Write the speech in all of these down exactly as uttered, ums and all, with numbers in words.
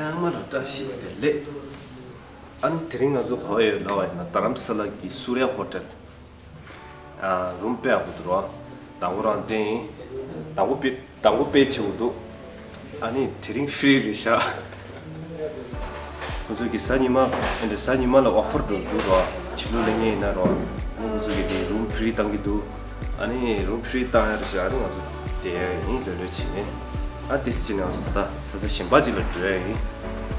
ཚང་མ་ལ་བཀྲ་ཤིས་བདེ་ལེགས། ཨ་ནི་དེ་རིང་ང་ཚོ་ག་པར་ཡོད་ལབ་པ་ཡིན་ན་རྡ་རམ་ས་ལ་གི་སུར་ཡ་ཧོ་ཊེལ། ཨ། རུམ་དཔེ་ཡག་པོ་འདུག་རོ། དང་པོ་རང་བསྟན་ཡིན། དང་པོ་དཔེ་དང་པོ་དཔེ་ཆེ་བོ་འདུག་ཨ་ནི་དེ་རིང་ཧྥི་རི་རེད་ཤག་ཁོ་ཚོ་གི་གཟའ་ཉི་མ། ཨ་ནི་གཟའ་ཉི་མ་ལ་ཨོ་ཕར་འགྲོ་འདུག་རོ། ཕྱི་ལོགས་སླེབས་མཁན་ཡིན་ན་རོ། ཨ་ནི་ཁོ་ཚོ་གི་དེ་རུམ་ཧྥི་རི་བཏང་གི་འདུག་ཨ་ནི་རུམ་ཧྥི་རི་བཏང་ཡ་རེད་ཤག་ཨ་ནི་ང་ཚོ་བསྡད་ཡ་ཡིན། ལོས་ལོས་བྱས་ནས། ཨ་དེ་ཕྱིན་ནས་ང་ཚོ་ད་ལྟ་ས་ཆ་གཞན་པ་ཅིག་ལ་འགྲོ་ཡ་ཡིན།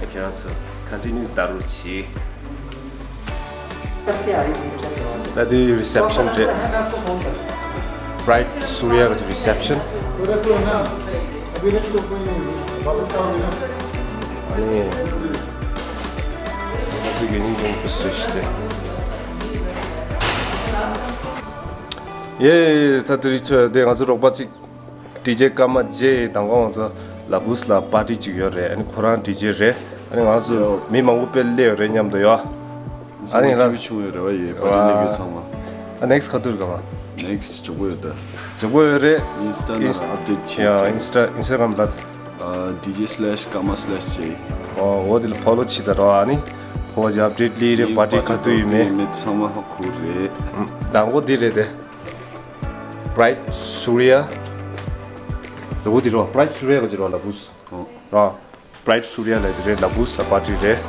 ཨ་ཁྱེད་རང་ཚོ་ཀོན་ཊི་ནིའུ་ལྟ་རོགས་གྱིས། ད་དེ་རི་སེབ་ཤན་རེད། Bright Surya གི་རི་སེབ་ཤན། ཨ་ནི་ང་ཚོ་གི་ཉིན་ཀུན་པོ་བཟོས་ཤིག་སྟེ། ཡེ། ད་དེ་རི་ཚོ་དེ་ང་ཚོ་རོགས་པ་གཅིག་ཌི་ཇེ་ཀརྨ་རྗེ་དང་པོ་ང་ཚོ་ལ་བུས་ལ་པར་ཊི་ཅིག་ཡོད་རེད། ཨ་ནི་ཁོ་རང་ཌི་ཇེ་རེད། ཨ་ནི་ང་ཚོ་མི་མང་པོ་དཔེ་སླེབས་ཡོད་རེད་མཉམ་དུ་ཡོད། ཨ་ནི་ང་ཚོ་ཆུང་ཡོད་རེད་བ་ཡེ་པར་ཊི་སླེབས་ཡོད་ཚང་མ། ཨ་ནེག་སི་ག་དུས་རེད་ག་མ། ནེག་སི་མགྱོགས་པོ་ཡོད་ད། མགྱོགས་པོ་ཡོད་རེད། ཨིན་སི་ཊ་ན་ཨིན་སི་ཊ་ཨབ་ཌེ་ཊི་བྱེད་ཡ་ཀྱི། ཨིན་སི་ཊ་ཨིན་སི་ཊ་གྷ་རམ་ལ། ཨ་ཌི་ཇེ་སི་ལེཤ་ཀརྨ་སི་ལེཤ་ཇེ། ཨོ་འོ་དེ་ལ་ཕོ་ལོ་བྱེད་ད་རོགས། ཨ་ནི་ཁོ་ཅི་ཨབ་ཌེ་ཊི་སླེབས་རེད། པར་ཊི་ག་དུས་ཡིན་མེད། མེད་ཚང་མ་ཧ་གོ་རེད། དང་པོ་འདི་རེད་དེ། Bright Surya། འོ་འདི་རོ། Bright Surya ག་ཅི་རོ་ལ་བུས། ཨོ། རོ། Bright Surya ལ་དེ་རེད། ལ་བུས་ལ་པར་ཊི་རེད།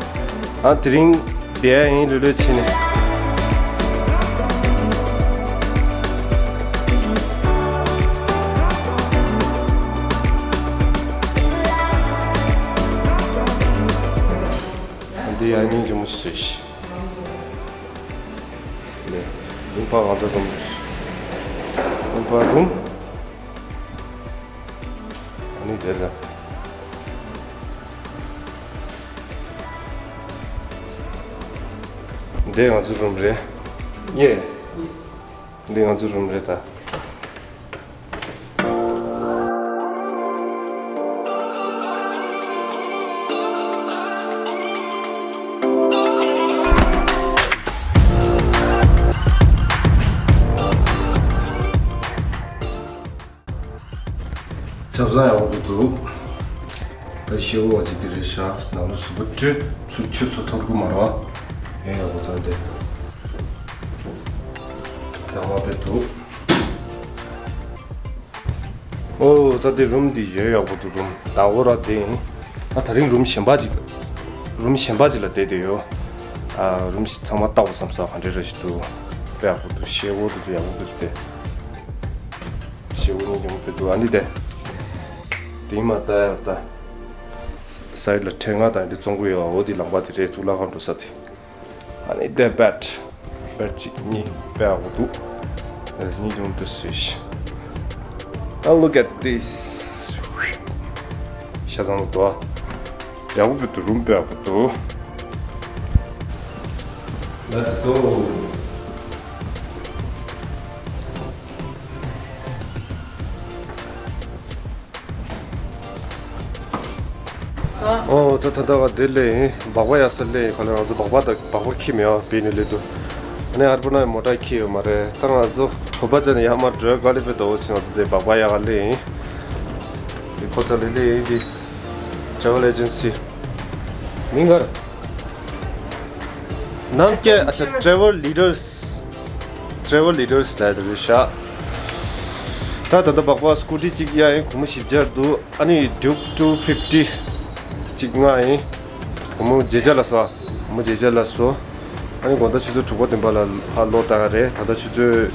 ཨ་དེ་རིང་བསྡད་ཡ་ཡིན། ལོས་ལོས་བྱས་ནས། འདི་ཡང་སྙིང་རྗེ་མོ་ཞིག་བཟོས་ཤིག་ལེ། ལུང་པ་ང་ཚོ་རུམ། ལུང་པ་རུམ། ཨ་ནི་དེ་ལ། འདི་ང་ཚོ་རུམ་རེད། ཡེ། འདི་ང་ཚོ་རུམ་རེད་ད། ཆབ་གསང་ཡག་པོ་འདུག་ད་ཤེའུ་བ་ཅིག་དེ་རེད་ཤག་ནང་ལོ་གཟུགས་པོ་བཀྲུས། ཚུར་ཆུ་ཚོ་ཐོར་གི་མ་རེད་བ། ཡང་ཡག་པོ་ཐོན་ཏེ། གཙང་མ་དཔེ་འདུག་ཨོ་ད་དེ་རུམ་འདི་ཡོད་ཡག་པོ་འདུག་རུམ་ད་འོ་ར་དེ་ཡིན། ད་དེ་རིང་རུམ་གཞན་པ་ཅིག་རུམ་གཞན་པ་ཅིག་ལ་བསྡད་དེ་ཡོད། ཨ་རུམ་ཚང་མ་བལྟ་དགོས་བསམ་སོང་། ག་འདྲ་ར་ཞིག་འདུག་དཔེ་ཡག་པོ་འདུག་ཤེའུ་འདུག་དཔེ་ཡག་པོ་འདུག་དེ། ཤེའུ་ནི་ཉུང་དཔེ་འདུག་ཨ་ནི་དེ། དེ་མ་ད་ཡག་ད། སའིཌ་ལ་ཁྲལ་ང་དང་དེ་བཙོང་གི་ཡོད། འོ་དེ་ལམ་པ་དེ་རེད། གཙུག་ལག་ཁང་འགྲོ་ས་དེ། ཨ་ནི་དེ་བེཌ། བེཌ་གཅིག་གཉིས་དཔེ་ཡག་པོ་འདུག་ཨ་གཉིས་ཀྱང་འདུག་སེ་ཤི། Now look at this. ཤ་ཚང་འདུག་ཡག་པོ་འདུག་རུམ་དཔེ་ཡག་པོ་འདུག Let's go. ཨོ་ད་ད་ད་ག་དེ་ལས་ཡིན། སྦག་སྦག་ཡག་ས་ལས་ཡིན། ག་ལ་ང་ཚོ་སྦག་སྦག་ད་སྦག་སྦག་ཁྱེར་མེད་པ་བེད་ནས་སླེབས་འདུག་ཨ་ནི་ཨར་པ་ན་མོ་ཊ་ཁྱེར་ཡོད་མ་རེད། ད་ང་ཚོ་བོད་པ་ཚོ་ནས་ཡར་མར་འགྲོ་དཀའ་ལས་དཔེ་འདུག་འོ་ཟེར་ང་ཚོ་དེ་སྦག་སྦག་ཡག་ག་སླེབས་ཡིན། དེ་ཁོ་ཚ་ལས་སླེབས་ཡིན། དེ་ཊེ་ཝེལ་ཨེ་ཇེན་སི་མིང་ག་རེ། ནམ་རྒྱུན་ཨ་ཅག་ཊེ་ཝེལ་ལི་ཌར་སི། ཊེ་ཝེལ་ལི་ཌར་སི་ལབ་དེ་རེད་ཤག་ད་ད་ལྟ་སྦག་སྦག་སྐུ་ཊི་གཅིག་གཡར་ཡིན། སྒོར་མོ་བཞི་བརྒྱ་འདུག་ཨ་ནི་ཌིའུག་ཊུ་ཕིབ་ཊི་གཅིག་མངགས་ཡིན། སྒོར་མོ་བརྒྱད་བརྒྱ་ལ་སོང་། སྒོར་མོ་བརྒྱད་བརྒྱ་ལ་སོང་། ཨ་ནི་དགོང་དག་ཆུ་ཚོད་དྲུག་པ་བདུན་པ་ལ་ཕར་ལོག་བཏང་ཡ་རེད། ད་ལྟ་ཆུ་ཚོད་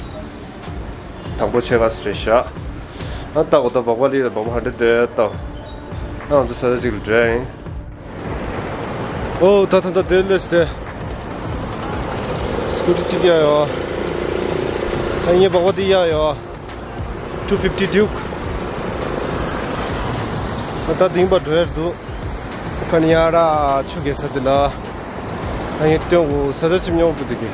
དང་པོ་ཕྱེད་ཀ་ཙམ་རེད་ཤག་ཨ་ད་འོ་ད་སྦག་སྦག་ལི་ལ་སྦག་སྦག་ཧན་ཌེ་ཌི་དེ་ད། ཨ་ང་ཚོ་ས་ཆ་གཅིག་ལ་འགྲོ་ཡ་ཡིན། ཨོ་ད་ད་ད་དེ་ལས་དེ། སྐུ་ཊི་གཅིག་གཡར་ཡོད། ཨ་ངས་སྦག་སྦག་དེ་གཡར་ཡོད། ཊུ་ཕིབ་ཊི་ཌིའུག་ཨ་ད་དེ་ཡིན་པ་འགྲོ་ཡ་འདུག་ཁ་ནི་ཡ་ར་ཆུ་རྐྱལ་ས་དེ་ལ། ཨ་ངས་སྟོན་གོ་ས་ཆ་ཅིག་ཉོ་དགོས་འདུག་གི།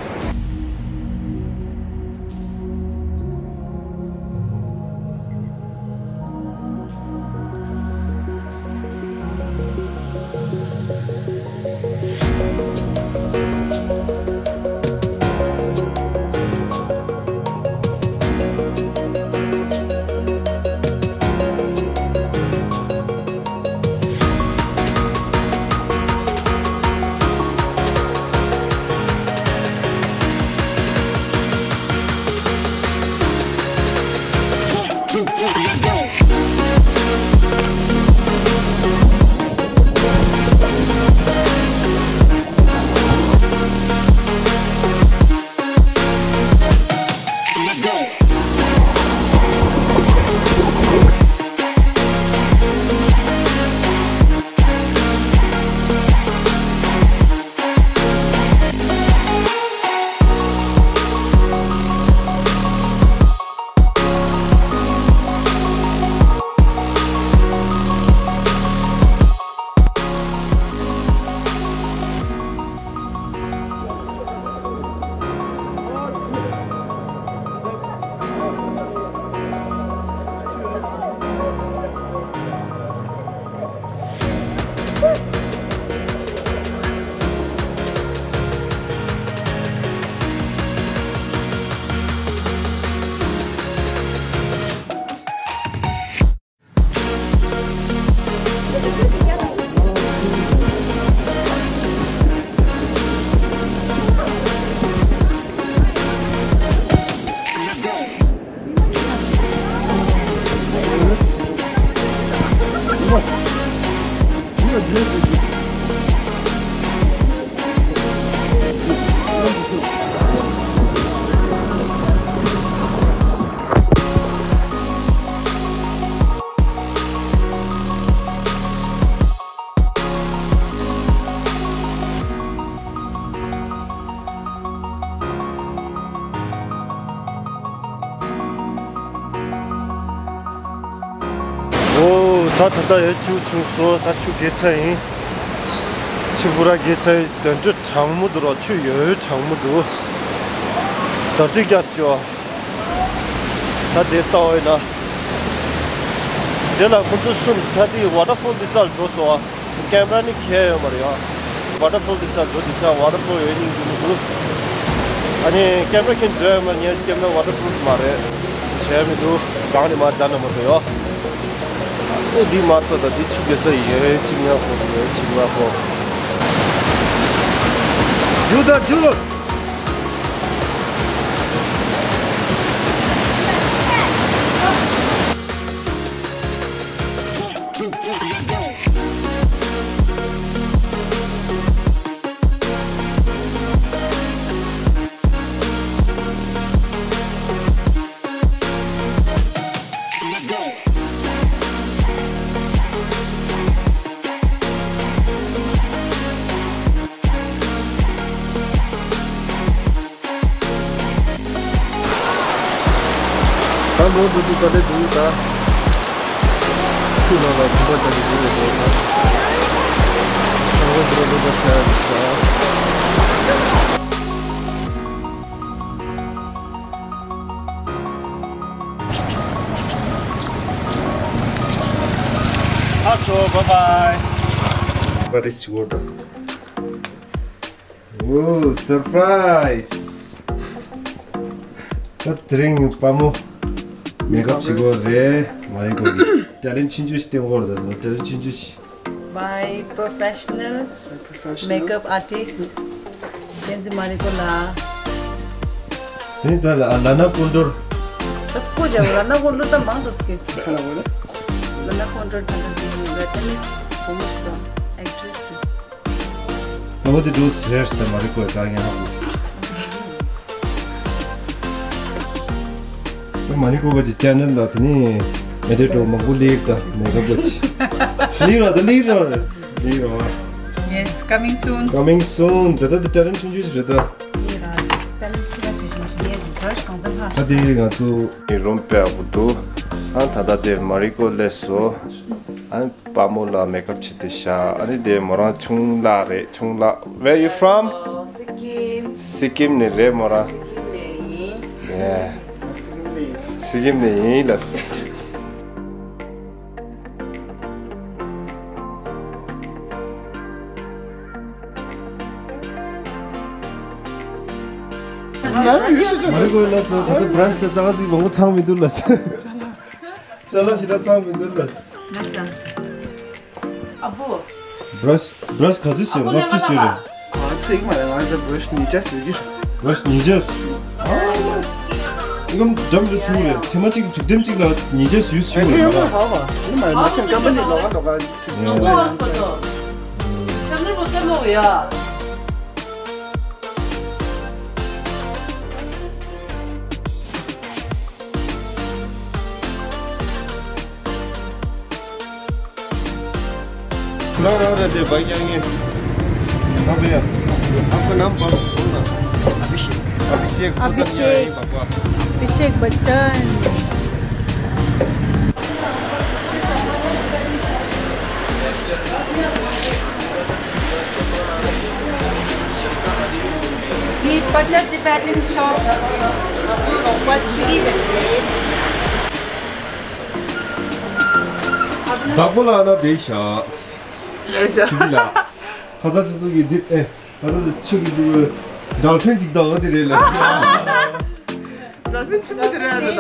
འོ། ད་ད་ལྟ་ཡར་ཆུ་ཆུང་སོང་། ད་ཆུ་རྒྱས་ཚར་ཡིན། ཆུ་པུ་ར་རྒྱས་ཚར་ཡིན། དོན་དུ་གྲང་མོ་འདུག་རོ། ཆུ་ཡོད་གྲང་མོ་འདུག་དར་ཚིགས་རྒྱག་སོང་། ད་དེ་ལྟ་བ་ཡིན་ན། དེ་ལ་ཁོ་ཚོ་གསུམ་ད་དེ་ཝ་ཊར་ཕོལ་དེ་རྩར་འགྲོ་སོང་ཨ། ཀེམ་ར་ནི་ཁྱེར་ཡོད་མ་རེད་ཡ། ཝ་ཊར་ཕོལ་དེ་རྩར་འགྲོ། དེ་ས་ཝ་ཊར་ཕོལ་ཡོད་སྙིང་རྗེ་མི་འདུག་ཨ་ནི་ཀེམ་ར་ཁྱེར་འགྲོ་ཡོད་མ་རེད། ངའི་ཀེམ་ར་ཝ་ཊར་ཕོལ་མ་རེད། བྱས་མི་འདུག་གང་ནས་མར་འཛར་ན་མ་གཏོགས་ཡ། ཨོ་འདི་མ་གཏོགས་ད་འདི་ཆུ་རྒྱས་ས་ཡོད་ཅིག་ཉག་ཁོ་ཡོད་ཅིག་ཉག་ཁོ། རྒྱུག་དང་རྒྱུག་ད་ལོ་འདི་ཚོ་ག་ལེ་འདུག་ད། ཆུ་ནང་ལ་གོམ་པ་རྒྱག་གི་འདུག་ལེ་འདུག་ད། ཁྱེད་རང་ཚོ་ལ་ལོ་ད་ཤ་ཡ་ཤ། ཨ་ཚོ། bye bye. What is your order? ཨོ། སར་པ་རའི་སི། ད་དེ་རིང་དཔའ་མོ་མེག་ཨབ་བྱེད་དགོས་རེད། མ་རིག་གོ་གི་ཊེ་ལེན་ཊི་ཆུང་ཆུང་ཞིག་བསྟན་དགོས་རེད། ད་ཊེ་ལེན་ཊི་ཆུང་ཆུང་ཞིག My professional makeup artist བསྟན་འཛིན་མ་རིག་གོ་ལགས། དེ་ནི་ད་ལ་ལ་ན་ཀོན་ཊུར། ད་ཁོ་ཅག་ལ་ན་ཀོན་ཊུར་ད་མང་དུ་སྐད། ཁ་ལ་བོ་ལ། ལ་ན་ཀོན་ཊུར་ད་ལ་དེ་ནི་ཝེ་ཊ་ནམ་སི་བུ་མོ་ཞིག་དང་ཨེག་ཊི་རེ་སི་ཞིག་ད་བ་དེ་འགྲོ་ཟེར་ད་མ་རིག་གོ་ད་ངས་ཧ་གོ་སོང་། ད་མ་རིག་གོ་བ་ཅི་ཅེ་ནལ་ལ་དེ་ནི་མེ་ཏྲེ་འགྲོ་མང་པོ་ལེགས་ད་མེ་ཀབ་བ་ཅི་ལེགས་རོ། ད་ལེགས་རོ། ལེགས་རོ། Yes, coming soon. Coming soon. ད་ད་ད་ཊེ་ལེན་ཊི་ཆུང་ཆུང་ཞིག་རེད་ད། ལེགས་ར། ཊེ་ལེན་ཊི་ཆུང་ཆུང་ཞིག་མ་ཞིག་ཡས་ཀྱི་བྷ་ར་ཤི་གང་ཙམ་ལྷག་ད་དེ་ང་ཚོ་རུམ་པའི་ཨ་བུ་འདུག་ཨ་ད་ད་དེ་མ་རིག་གོ་སླེབས་སོང་། ཨ། དཔའ་མོ་ལ་མེ་ཀབ་བྱེད་དེ་ཤག་ཨ་ནི་དེ་མོ་རང་ཆུང་ལགས་རེད། ཆུང་ལགས། Where you from? Sikkim. སི་ཀིམ་ནས་རེད་མོ་རང་། སི་ཀིམ་ནས་ཡིན། Yeah. སི་ཀིམ་ནས་ཡིན་ལགས། མ་རིག་གོ་ལགས་སོ། ད་ལྟ་བྷ་ར་ཤི་དང་ཙག་ཙིག་མང་པོ་ཚང་མི་འདུག་ལགས་སོ། ཅ་ལག་ཞིག་ད་ཚང་མི་འདུག་ལགས། ལགས་སོ། ཨ་བོ། བྷ་ར་ཤི་བྷ་ར་ཤི་ག་ཚོད་བཟོས་རེད། ལྔ་བཅུ་བཟོས་རེད། ང་ཚིག་མ་རེད། ང་ཚོ་བྷ་ར་ཤི་ཉིས་བརྒྱ་བཟོས་ཀྱི་རེད། བྷ་ར་ཤི་ཉིས་བརྒྱ། ཨ། ཨི་ཀམ་འགྲམ་དུ་ཚུགས་རེད། ཐེངས་མ་གཅིག་དྲུག་དེམ་གཅིག་ལ་ཉིས་བརྒྱ་ཟུས་ཟུས་རེད་མ་རེད། ཧ་བ་ཨི་མ་རེད། མ་སེམས་ཀམ་པ་ནི་ལོག་ག་ལོག་ག་ཅིག་ཡོང་གི་རེད། ཤམ་ནི་བོ་ཏེ་ལོག་ཡ། ला रहा रहते भाई जाएंगे। अब भैया, आपका नाम कौन? कौन था? अभिषेक। अभिषेक, अभिषेक। अभिषेक बच्चन। ये पचास Tibetan shops. So, what should we say? བདག་པོ་ལ་ན་བདེ་ཤག་ཆུ་ལ། ཁ་ས་ཆུ་ཚོད་ཀྱི་འདི་ཨེ། ད་ལྟ་ཆུ་གི་འདུག་ཌོལ་ཕིན་ཅིག་འདུག་འོ་དེ་རེད་ལ། ཌོལ་ཕིན་ཆུ་མོ་དེ་རེད་ལ།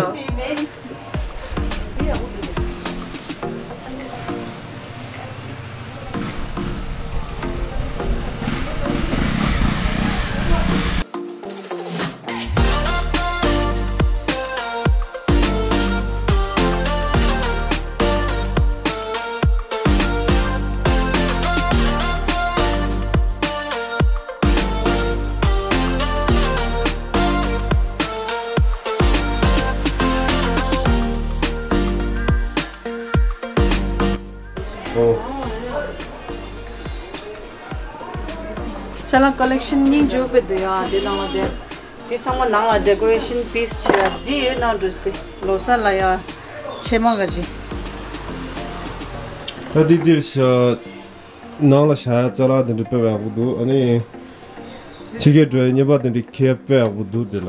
ཅ་ལག་ཀོ་ལེག་ཤན་སྙིང་རྗེ་པོ་འདུག་ཡ། དེ་ནང་ལ་དེ། དེ་ཚང་མ་ནང་ལ་ཌེ་ཀོ་རེ་ཤན་པིས་བྱས་ཡ། འདི་ཡོད་ན་འགྲོ་སྟེ། ལོ་གསར་ལ་ཡ། ཕྱེ་མ་ག་ཅི། ད་འདི་འདིར་བཞག་ནང་ལ་བཞག་ཡ་ཅ་ལག་དེ་འདྲ་དཔེ་ཡག་པོ་འདུག་ཨ་ནི། ཕྱི་རྒྱལ་འགྲོ་ཡ་ཉེས་པ་དེ་འདྲ་ཁྱད་དཔེ་ཡག་པོ་འདུག་དེ་ལ།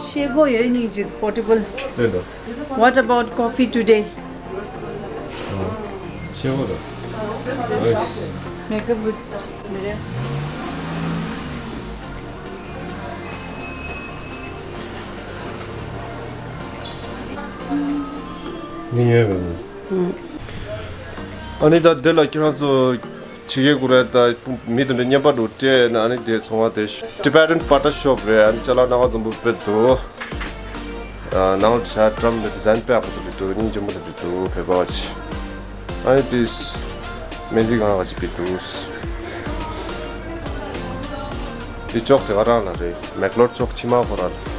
ཤེལ་སྒོ་ཡོད་ནི་ཅིག་པོར་ཊེ་བལ། དེ་འདྲ། What about coffee today? ཤེལ་སྒོ་དང་། ཨོ་ཡེས། མེ་ཀ་བུད། མི་རེད། མི་ཉོས་པས་མི། ཨ་ནི་ད་འདི་ལ་ཁྱེད་རང་ཚོ་ཕྱི་རྒྱལ་གུ་རེ་ད་མི་དེ་འདྲ་རྔན་པ་འདྲ་སྤྲད་ན། ཨ་ནི་དེ་ཚོང་བ་དེ་Tibetan Pata Shop རེད། ཨ་ནི་ཅ་ལག་སྣ་ཁ་འཛོམས་པོ་དཔེ་འདུག་ནང་ལ་བྱ་ཌྲམ་དེ་ཌི་ཛའིན་དཔེ་ཡག་པོ་འདུག་འདུག་སྙིང་རྗེ་མོ་འདུག་འདུག་བོད་པ་བ་ཆེ། ཨ་ནི་དེས་སྨན་རྩིས་ཁང་ག་ཅིག་དཔེ་འདུག་འདི་ཅོག་དེ་ག་རང་ལ་རེད། མེག་ལོར་ཅོག་ཕྱི་མ་ཁོ་རང་ལ།